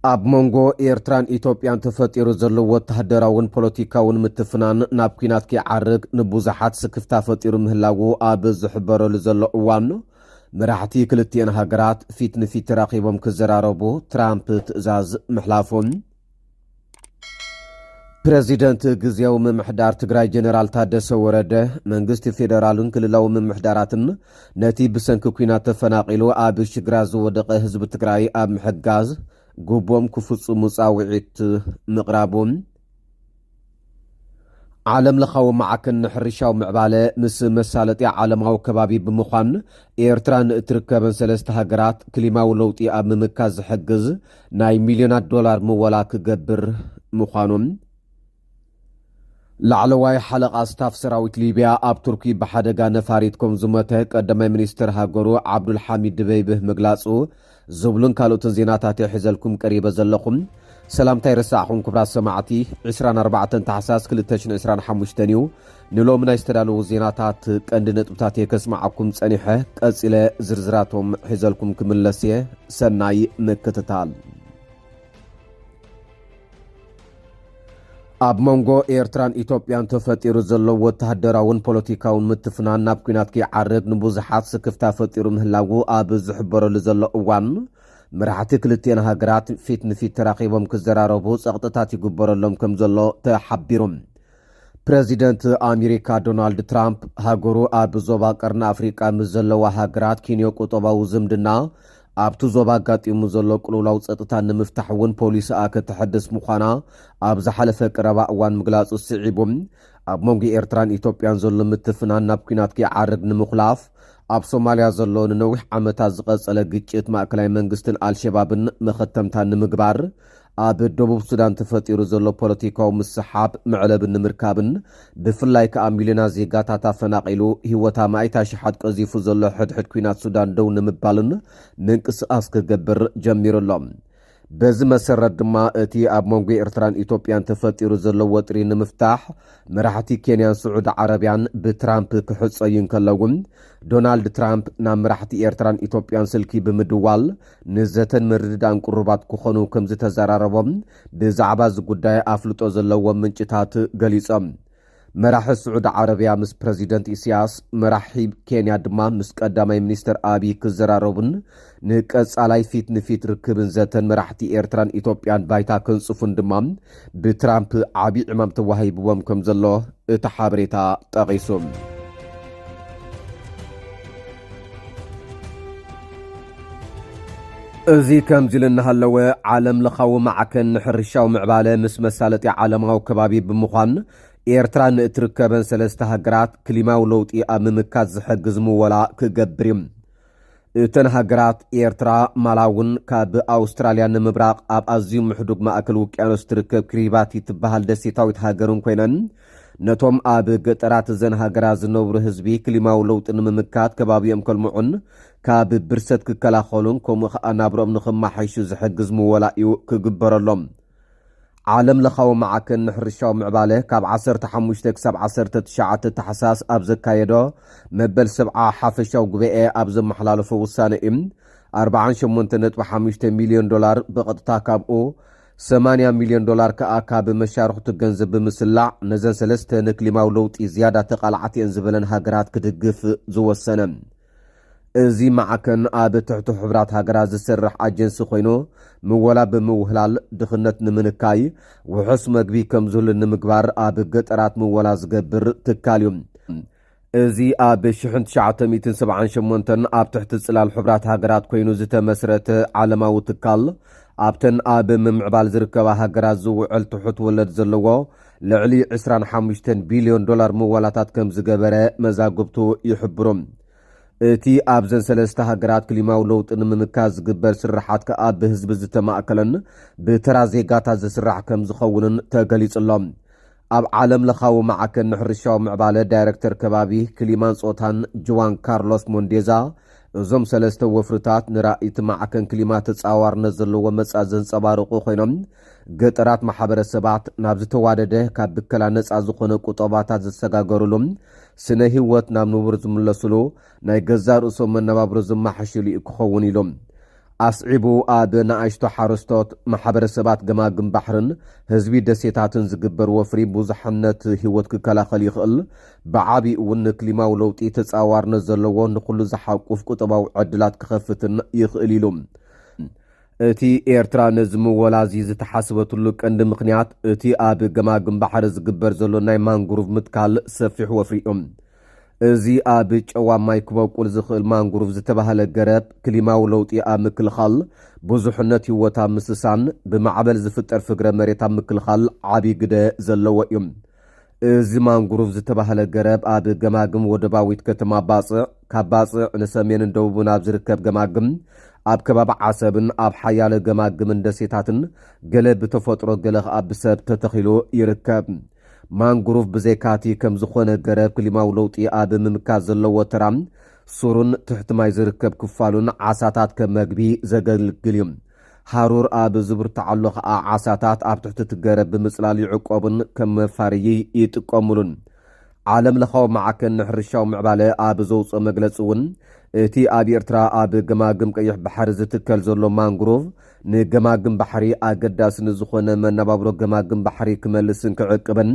ኣብ መንጎ ኤርትራን ኢትዮጵያን ተፈጢሩ ዘሎ ወተሃደራውን ፖለቲካውን ምትፍናን ናብ ኲናት ከይዓርግ ንብዙሓት ስክፍታ ፈጢሩ ምህላዉ ኣብ ዝሕበረሉ ዘሎ እዋን፣ መራሕቲ ክልቲኤን ሃገራት ፊት ንፊት ተራኺቦም ክዘራረቡ ትራምፕ ትእዛዝ ምሕላፉን፣ ፕረዚደንት ግዝያዊ ምምሕዳር ትግራይ ጀነራል ታደሰ ወረደ፣ መንግስቲ ፌደራልን ክልላዊ ምምሕዳራትን ነቲ ብሰንኪ ኲናት ተፈናቒሉ ኣብ ሽግራት ዝወደቐ ህዝቢ ትግራይ ኣብ ምሕጋዝ ግቦም ክፍጽሙ ጻውዒት ምቕራቡ፣ ዓለም ለኻዊ ማዕከን ንሕርሻዊ ምዕባለ ምስ መሳለጥያ ዓለማዊ ከባቢ ብምዃን ኤርትራ ንእትርከበን ሰለስተ ሃገራት ክሊማዊ ለውጢ ኣብ ምምካት ዝሕግዝ ናይ ሚልዮናት ዶላር ምወላ ክገብር ምዃኑ፣ ላዕለዋይ ሓለቓ ስታፍ ሰራዊት ሊብያ ኣብ ቱርኪ ብሓደጋ ነፋሪት ከም ዝሞተ ቀዳማይ ሚኒስትር ሃገሩ ዓብዱልሓሚድ ድበይብህ ምግላጹ ዝብሉን ካልኦትን ዜናታት እየ ሒዘልኩም ቀሪበ ዘለኹም። ሰላምታ ይረሳዕኹም ክቡራት ሰማዕቲ፣ ዕስራን ኣርባዕተን ታሕሳስ ክልተ ሽሕን ዕስራን ሓሙሽተን እዩ። ንሎሚ ናይ ዝተዳለዉ ዜናታት ቀንዲ ነጥብታት እየ ከስማዓኩም ጸኒሐ። ቀጺለ ዝርዝራቶም ሒዘልኩም ክምለስ እየ። ሰናይ ምክትታል። ኣብ መንጎ ኤርትራን ኢትዮጵያን ተፈጢሩ ዘሎ ወተሃደራውን ፖለቲካውን ምትፍናን ናብ ኲናት ከይዓርግ ንብዙሓት ስክፍታ ፈጢሩ ምህላዉ ኣብ ዝሕበረሉ ዘሎ እዋን፣ መራሕቲ ክልቲኤን ሃገራት ፊት ንፊት ተራኺቦም ክዘራረቡ ጸቕጥታት ይግበረሎም ከም ዘሎ ተሓቢሩ። ፕረዚደንት ኣሜሪካ ዶናልድ ትራምፕ፣ ሃገሩ ኣብ ዞባ ቀርኒ ኣፍሪቃ ምስ ዘለዋ ሃገራት ኪንዮ ቁጠባዊ ዝምድና ኣብቲ ዞባ ኣጋጢሙ ዘሎ ቅልውላው ጸጥታ ንምፍታሕ እውን ፖሊሲኣ ከተሐድስ ምዃና ኣብ ዝሓለፈ ቀረባ እዋን ምግላጹ ስዒቡ፣ ኣብ መንጎ ኤርትራን ኢትዮጵያን ዘሎ ምትፍናን ናብ ኲናት ከይዓርግ ንምኹላፍ፣ ኣብ ሶማልያ ዘሎ ንነዊሕ ዓመታት ዝቐጸለ ግጭት ማእከላይ መንግስትን ኣልሸባብን መኸተምታ ንምግባር፣ ኣብ ደቡብ ሱዳን ተፈጢሩ ዘሎ ፖለቲካዊ ምስሓብ መዕለቢ ንምርካብን፣ ብፍላይ ከኣ ሚልዮናት ዜጋታት ኣፈናቒሉ ህይወት ኣማኢት ኣሽሓት ቀዚፉ ዘሎ ሕድሕድ ኲናት ሱዳን ደው ንምባልን ምንቅስቓስ ክገብር ጀሚሩ ኣሎ። በዚ መሰረት ድማ እቲ ኣብ መንጎ ኤርትራን ኢትዮጵያን ተፈጢሩ ዘሎ ወጥሪ ንምፍታሕ መራሕቲ ኬንያን ስዑዲ ዓረብያን ብትራምፕ ክሕጸዩ እንከለዉ፣ ዶናልድ ትራምፕ ናብ መራሕቲ ኤርትራን ኢትዮጵያን ስልኪ ብምድዋል ንዘተን ምርድዳእን ቅሩባት ክኾኑ ከም ዝተዘራረቦም ብዛዕባ እዚ ጉዳይ ኣፍልጦ ዘለዎም ምንጭታት ገሊጾም። መራሒ ስዑዲ ዓረብያ ምስ ፕረዚደንት ኢሳያስ፣ መራሒ ኬንያ ድማ ምስ ቀዳማይ ሚኒስትር ኣቢይ ክዘራረቡን ንቀጻላይ ፊት ንፊት ርክብን ዘተን መራሕቲ ኤርትራን ኢትዮጵያን ባይታ ከንጽፉን ድማ ብትራምፕ ዓቢ ዕማም ተዋሂብዎም ከም ዘሎ እቲ ሓበሬታ ጠቒሱ። እዚ ከምዚ ኢሉ እናሃለወ፣ ዓለም ለኻዊ ማዕከን ንሕርሻዊ ምዕባለ ምስ መሳለጢ ዓለማዊ ከባቢ ብምዃን፣ ኤርትራ ንእትርከበን ሰለስተ ሃገራት ክሊማዊ ለውጢ ኣብ ምምካት ዝሕግዝ ምወላ ክገብር እዩ። እተን ሃገራት ኤርትራ፣ ማላውን ካብ ኣውስትራልያ ንምብራቕ ኣብ ኣዝዩ ምሕዱግ ማእከል ውቅያኖስ ትርከብ ክሪባቲ ትበሃል ደሴታዊት ሃገርን ኮይነን፣ ነቶም ኣብ ገጠራት እዘን ሃገራት ዝነብሩ ህዝቢ ክሊማዊ ለውጢ ንምምካት ከባቢኦም ከልምዑን ካብ ብርሰት ክከላኸሉን ከምኡ ኸኣ ናብርኦም ንኽመሓይሹ ዝሕግዝ ምወላ እዩ ክግበረሎም። ዓለም ለኻዊ ማዕከን ንሕርሻዊ ምዕባለ ካብ ዓሰርተ ሓሙሽተ ክሳብ ዓሰርተ ትሽዓተ ታሕሳስ ኣብ ዘካየዶ መበል ሰብዓ ሓፈሻዊ ጉባኤ ኣብ ዘመሓላለፎ ውሳነ እዩ ኣርብዓን ሸሞንተን ነጥቢ ሓሙሽተ ሚልዮን ዶላር ብቐጥታ ካብኡ ሰማንያ ሚልዮን ዶላር ከኣ ካብ መሻርኽቱ ገንዘብ ብምስላዕ ነዘን ሰለስተ ንክሊማዊ ለውጢ ዝያዳ ተቓላዕቲ እየን ዝበለን ሃገራት ክድግፍ ዝወሰነ። እዚ ማዕከን ኣብ ትሕቲ ሕቡራት ሃገራት ዝሰርሕ ኣጀንሲ ኮይኑ፣ ምወላ ብምውህላል ድኽነት ንምንካይ፣ ውሑስ መግቢ ከም ዝህሉ ንምግባር ኣብ ገጠራት ምወላ ዝገብር ትካል እዩ። እዚ ኣብ ሽሕን ትሽዓተ ሚእትን ሰብዓን ሸሞንተን ኣብ ትሕቲ ጽላል ሕቡራት ሃገራት ኮይኑ ዝተመስረተ ዓለማዊ ትካል፣ ኣብተን ኣብ ምምዕባል ዝርከባ ሃገራት ዝውዕል ትሑት ወለድ ዘለዎ ልዕሊ ዕስራን ሓሙሽተን ቢልዮን ዶላር ምወላታት ከም ዝገበረ መዛግብቱ ይሕብሩ። እቲ ኣብዘን ሰለስተ ሃገራት ክሊማዊ ለውጢ ንምምካት ዝግበር ስርሓት ከኣ ብህዝቢ ዝተማእከለን ብተራ ዜጋታት ዝስራሕ ከም ዝኸውንን ተገሊጹ ኣሎ። ኣብ ዓለም ለኻዊ ማዕከን ንሕርሻዊ ምዕባለ ዳይረክተር ከባቢ፣ ክሊማን ጾታን ጅዋን ካርሎስ ሞንዴዛ፣ እዞም ሰለስተ ወፍርታት ንራእይቲ ማዕከን ክሊማ ተጻዋርነት ዘለዎ መጻ ዘንጸባርቑ ኮይኖም፣ ገጠራት ማሕበረሰባት ናብ ዝተዋደደ ካብ ብከላ ነጻ ዝኾነ ቁጠባታት ዝሰጋገሩሉ፣ ስነ ህይወት ናብ ንቡር ዝምለሱሉ፣ ናይ ገዛእ ርእሶም መነባብሮ ዝመሓሽሉ እዩ ክኸውን ኢሎም። ኣስዒቡ፣ ኣብ ንኣሽቱ ሓረስቶት፣ ማሕበረሰባት ገማግም ባሕርን ህዝቢ ደሴታትን ዝግበር ወፍሪ ብዙሕነት ህይወት ክከላኸል ይኽእል፣ ብዓቢኡ እውን ንክሊማዊ ለውጢ ተጻዋርነት ዘለዎ ንኹሉ ዝሓቁፍ ቁጠባዊ ዕድላት ክኸፍትን ይኽእል ኢሉ። እቲ ኤርትራ ነዚ ምወላ እዚ ዝተሓስበትሉ ቀንዲ ምኽንያት፣ እቲ ኣብ ገማግም ባሕሪ ዝግበር ዘሎ ናይ ማንግሩቭ ምትካል ሰፊሕ ወፍሪ እዩ። እዚ ኣብ ጨዋ ማይ ክበቁል ዝኽእል ማንግሩቭ ዝተባህለ ገረብ፣ ክሊማዊ ለውጢ ኣብ ምክልኻል፣ ብዙሕነት ህይወት ኣብ ምስሳን፣ ብማዕበል ዝፍጠር ፍግረ መሬት ኣብ ምክልኻል ዓቢ ግደ ዘለዎ እዩ። እዚ ማንግሩቭ ዝተባህለ ገረብ ኣብ ገማግም ወደባዊት ከተማ ባጽዕ፣ ካብ ባጽዕ ንሰሜንን ደቡብን ኣብ ዝርከብ ገማግም፣ ኣብ ከባቢ ዓሰብን ኣብ ሓያለ ገማግምን ደሴታትን፣ ገለ ብተፈጥሮ ገለ ከኣ ብሰብ ተተኺሉ ይርከብ። ማንግሩቭ ብዘይካቲ ከም ዝኾነ ገረብ ክሊማዊ ለውጢ ኣብ ምምካት ዘለዎ ተራ፣ ሱሩን ትሕቲ ማይ ዝርከብ ክፋሉን ዓሳታት ከም መግቢ ዘገልግል እዩ። ሃሩር ኣብ ዝብርትዓሉ ኸኣ ዓሳታት ኣብ ትሕቲ እቲ ገረብ ብምጽላል ይዕቆቡን ከም መፋርዪ ይጥቀሙሉን። ዓለም ለኻዊ ማዕከን ንሕርሻዊ ምዕባለ ኣብ ዘውፅኦ መግለፂ እውን፣ እቲ ኣብ ኤርትራ ኣብ ገማግም ቀይሕ ባሕሪ ዝትከል ዘሎ ማንግሮቭ ንገማግም ባሕሪ ኣገዳሲ ንዝኾነ መነባብሮ ገማግም ባሕሪ ክመልስን ክዕቅብን፣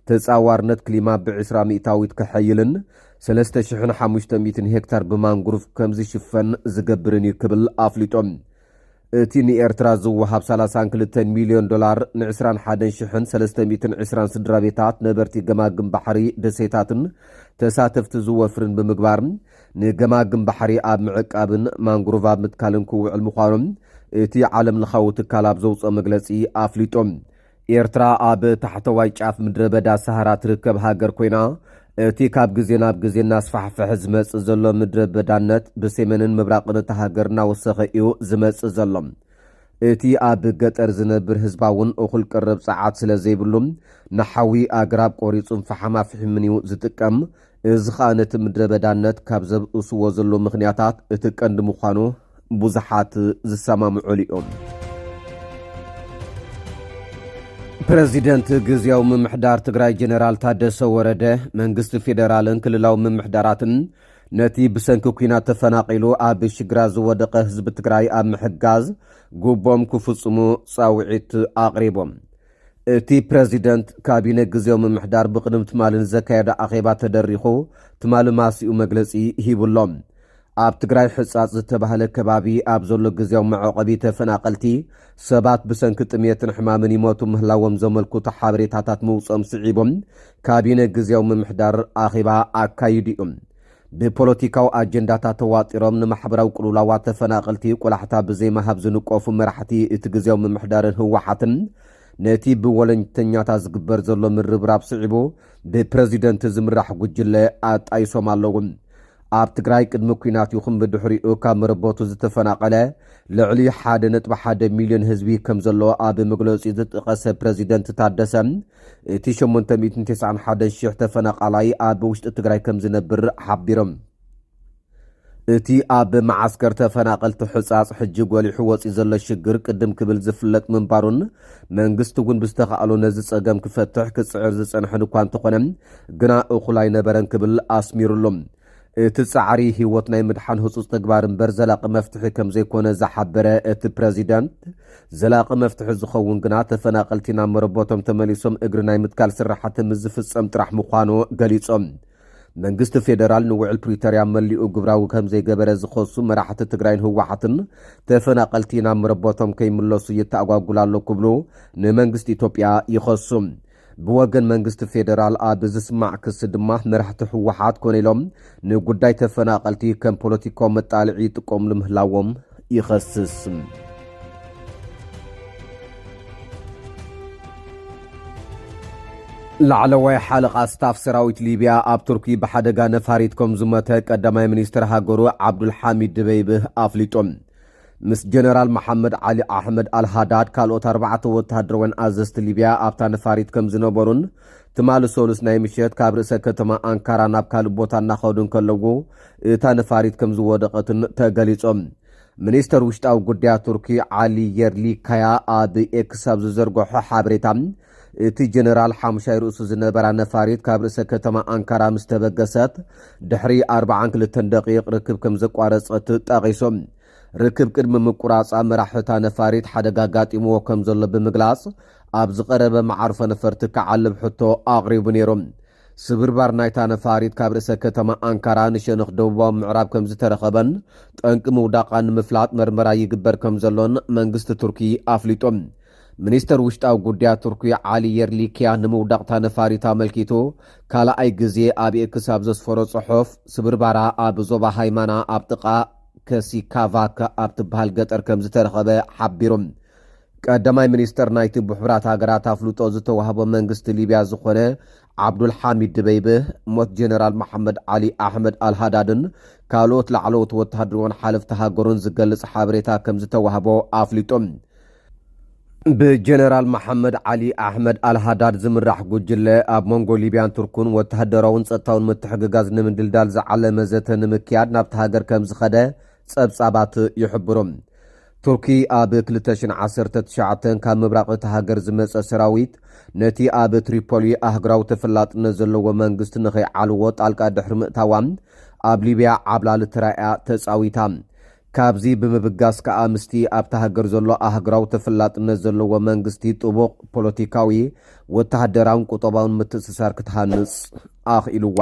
ተጻዋርነት ክሊማ ብዕስራ ሚእታዊት ከሐይልን፣ ሰለስተ ሽሕን ሓሙሽተ ሚእትን ሄክታር ብማንግሩቭ ከም ዝሽፈን ዝገብርን እዩ ክብል ኣፍሊጦም። እቲ ንኤርትራ ዝወሃብ ሰላሳን ክልተን ሚልዮን ዶላር ንዕስራን ሓደን ሽሕን ሰለስተ ሚእትን ዕስራን ስድራ ቤታት ነበርቲ ገማግም ባሕሪ ደሴታትን ተሳተፍቲ ዝወፍርን ብምግባር፣ ንገማግም ባሕሪ ኣብ ምዕቃብን ማንግሩቭ ኣብ ምትካልን ክውዕል ምዃኑ እቲ ዓለም ለኻዊ ትካል ኣብ ዘውፅኦ መግለፂ ኣፍሊጦም። ኤርትራ ኣብ ታሕተዋይ ጫፍ ምድረ በዳ ሰሃራ ትርከብ ሃገር ኮይና፣ እቲ ካብ ግዜ ናብ ግዜ እናስፋሕፈሐ ዝመጽእ ዘሎ ምድረ በዳነት ብሰሜንን ምብራቕን እታ ሃገር እናወሰኸ እዩ ዝመጽእ ዘሎ። እቲ ኣብ ገጠር ዝነብር ህዝባ እውን እኹል ቀረብ ጸዓት ስለ ዘይብሉ፣ ንሓዊ ኣግራብ ቆሪጹን ፈሓም ኣፍሒሙን እዩ ዝጥቀም። እዚ ኸኣ ነቲ ምድረ በዳነት ካብ ዘብእስዎ ዘሎ ምኽንያታት እቲ ቀንዲ ምዃኑ ብዙሓት ዝሰማምዑሉ እዮም። ፕረዚደንት ግዝያዊ ምምሕዳር ትግራይ ጀነራል ታደሰ ወረደ፣ መንግስቲ ፌደራልን ክልላዊ ምምሕዳራትን ነቲ ብሰንኪ ኲናት ተፈናቒሉ ኣብ ሽግራት ዝወደቐ ህዝቢ ትግራይ ኣብ ምሕጋዝ ግቦም ክፍጽሙ ጻውዒት ኣቕሪቦም። እቲ ፕረዚደንት፣ ካቢነ ግዝያዊ ምምሕዳር ብቕድሚ ትማሊ ንዘካየዶ ኣኼባ ተደሪኹ፣ ትማሊ ማሲኡ መግለጺ ሂቡ ኣሎ። ኣብ ትግራይ ሕጻጽ ዝተባህለ ከባቢ ኣብ ዘሎ ግዝያዊ መዕቆቢ ተፈናቐልቲ፣ ሰባት ብሰንኪ ጥሜትን ሕማምን ይሞቱ ምህላዎም ዘመልክቱ ሓበሬታታት ምውጾም ስዒቦም፣ ካቢነ ግዝያዊ ምምሕዳር ኣኼባ ኣካይዱ እዩ። ብፖለቲካዊ ኣጀንዳታት ተዋጢሮም ንማሕበራዊ ቅልውላዋት ተፈናቐልቲ ቆላሕታ ብዘይምሃብ ዝንቀፉ መራሕቲ እቲ ግዝያዊ ምምሕዳርን ህወሓትን፣ ነቲ ብወለንተኛታት ዝግበር ዘሎ ምርብራብ ስዒቡ፣ ብፕረዚደንት ዝምራሕ ጉጅለ ኣጣይሶም ኣለዉ። ኣብ ትግራይ ቅድሚ ኲናት ይኹን ብድሕሪኡ ካብ መረበቱ ዝተፈናቐለ ልዕሊ ሓደ ነጥቢ ሓደ ሚልዮን ህዝቢ ከም ዘሎ ኣብ መግለጺ ዝጠቐሰ ፕረዚደንት ታደሰ፣ እቲ ሸሞንተ ሚእትን ተስዓን ሓደን ሽሕ ተፈናቓላይ ኣብ ውሽጢ ትግራይ ከም ዝነብር ሓቢሮም። እቲ ኣብ መዓስከር ተፈናቐልቲ ሕጻጽ ሕጂ ጎሊሑ ወጺኡ ዘሎ ሽግር ቅድም ክብል ዝፍለጥ ምንባሩን፣ መንግስቲ እውን ብዝተኻእሎ ነዚ ጸገም ክፈትሕ ክጽዕር ዝጸንሐን እኳ እንተኾነ፣ ግና እኹል ኣይነበረን ክብል ኣስሚሩሉ። እቲ ጻዕሪ ህይወት ናይ ምድሓን ህጹጽ ተግባር እምበር ዘላቒ መፍትሒ ከም ዘይኮነ ዝሓበረ እቲ ፕረዚደንት፣ ዘላቒ መፍትሒ ዝኸውን ግና ተፈናቐልቲ ናብ መረበቶም ተመሊሶም እግሪ ናይ ምትካል ስራሕቲ ምስ ዝፍጸም ጥራሕ ምዃኑ ገሊጾም። መንግስቲ ፌደራል ንውዕል ፕሪቶርያ መሊኡ ግብራዊ ከም ዘይገበረ ዝኸሱ መራሕቲ ትግራይን ህወሓትን፣ ተፈናቐልቲ ናብ መረበቶም ከይምለሱ ይተኣጓጉል ኣሎ ክብሉ ንመንግስቲ ኢትዮጵያ ይኸሱ። ብወገን መንግስቲ ፌደራል ኣብ ዝስማዕ ክሲ ድማ፣ መራሕቲ ህወሓት ኮነ ኢሎም ንጉዳይ ተፈናቐልቲ ከም ፖለቲካዊ መጣልዒ ይጥቀምሉ ምህላዎም ይኸስስ። ላዕለዋይ ሓለቓ ስታፍ ሰራዊት ሊብያ ኣብ ቱርኪ ብሓደጋ ነፋሪት ከም ዝሞተ ቀዳማይ ሚኒስትር ሃገሩ ዓብዱልሓሚድ ድበይብህ ኣፍሊጡ። ምስ ጀነራል መሓመድ ዓሊ ኣሕመድ ኣልሃዳድ ካልኦት ኣርባዕተ ወተሃደራውያን ኣዘዝቲ ሊብያ ኣብታ ነፋሪት ከም ዝነበሩን፣ ትማሊ ሰሉስ ናይ ምሸት ካብ ርእሰ ከተማ ኣንካራ ናብ ካልእ ቦታ እናኸዱ እንከለዉ እታ ነፋሪት ከም ዝወደቐትን ተገሊጾም። ሚኒስተር ውሽጣዊ ጉዳያት ቱርኪ ዓሊ የርሊካያ ኣብ ኤክስ ኣብ ዝዘርግሖ ሓበሬታ፣ እቲ ጀነራል ሓሙሻይ ርእሱ ዝነበራ ነፋሪት ካብ ርእሰ ከተማ ኣንካራ ምስ ተበገሰት ድሕሪ ኣርባዓን ክልተን ደቂቕ ርክብ ከም ዘቋረጸት ጠቒሱ። ርክብ ቅድሚ ምቁራጻ መራሕታ ነፋሪት ሓደጋ ኣጋጢምዎ ከም ዘሎ ብምግላጽ፣ ኣብ ዝቐረበ መዓርፎ ነፈርቲ ክዓልብ ሕቶ ኣቕሪቡ ነይሩ። ስብርባር ናይታ ነፋሪት ካብ ርእሰ ከተማ ኣንካራ ንሸነኽ ደቡባዊ ምዕራብ ከም ዝተረኸበን ጠንቂ ምውዳቓ ንምፍላጥ መርመራ ይግበር ከም ዘሎን መንግስቲ ቱርኪ ኣፍሊጡ። ሚኒስተር ውሽጣዊ ጉዳያት ቱርኪ ዓሊ የርሊኪያ ንምውዳቕታ ነፋሪት ኣመልኪቱ ካልኣይ ግዜ ኣብ ኤክስ ኣብ ዘስፈሮ ጽሑፍ፣ ስብርባራ ኣብ ዞባ ሃይማና ኣብ ጥቓ ከሲካቫክ ኣብ ትበሃል ገጠር ከም ዝተረኸበ ሓቢሩ። ቀዳማይ ሚኒስተር ናይቲ ብሕቡራት ሃገራት ኣፍልጦ ዝተዋህቦ መንግስቲ ሊብያ ዝኾነ ዓብዱል ሓሚድ ድበይብህ፣ ሞት ጀነራል መሓመድ ዓሊ ኣሕመድ ኣልሃዳድን ካልኦት ላዕለዎት ወተሃደራውን ሓለፍቲ ሃገሩን ዝገልጽ ሓበሬታ ከም ዝተዋህቦ ኣፍሊጡ። ብጀነራል መሓመድ ዓሊ ኣሕመድ ኣልሃዳድ ዝምራሕ ጉጅለ ኣብ መንጎ ሊብያን ቱርኩን ወተሃደራውን ጸጥታውን ምትሕግጋዝ ንምድልዳል ዝዓለመ ዘተ ንምክያድ ናብቲ ሃገር ከም ዝኸደ ጸብጻባት ይሕብሩ። ቱርኪ ኣብ ክልተ ሽሕን ዓሰርተ ትሽዓተን ካብ ምብራቕ እቲ ሃገር ዝመጸ ሰራዊት ነቲ ኣብ ትሪፖሊ ኣህጉራዊ ተፈላጥነት ዘለዎ መንግስቲ ንኸይዓልዎ ጣልቃ ድሕሪ ምእታዋ ኣብ ሊብያ ዓብላሊ ተራእያ ተጻዊታ። ካብዚ ብምብጋስ ከኣ ምስቲ ኣብታ ሃገር ዘሎ ኣህጉራዊ ተፈላጥነት ዘለዎ መንግስቲ ጥቡቕ ፖለቲካዊ፣ ወተሃደራውን ቁጠባውን ምትእስሳር ክትሃንጽ ኣኽኢልዋ።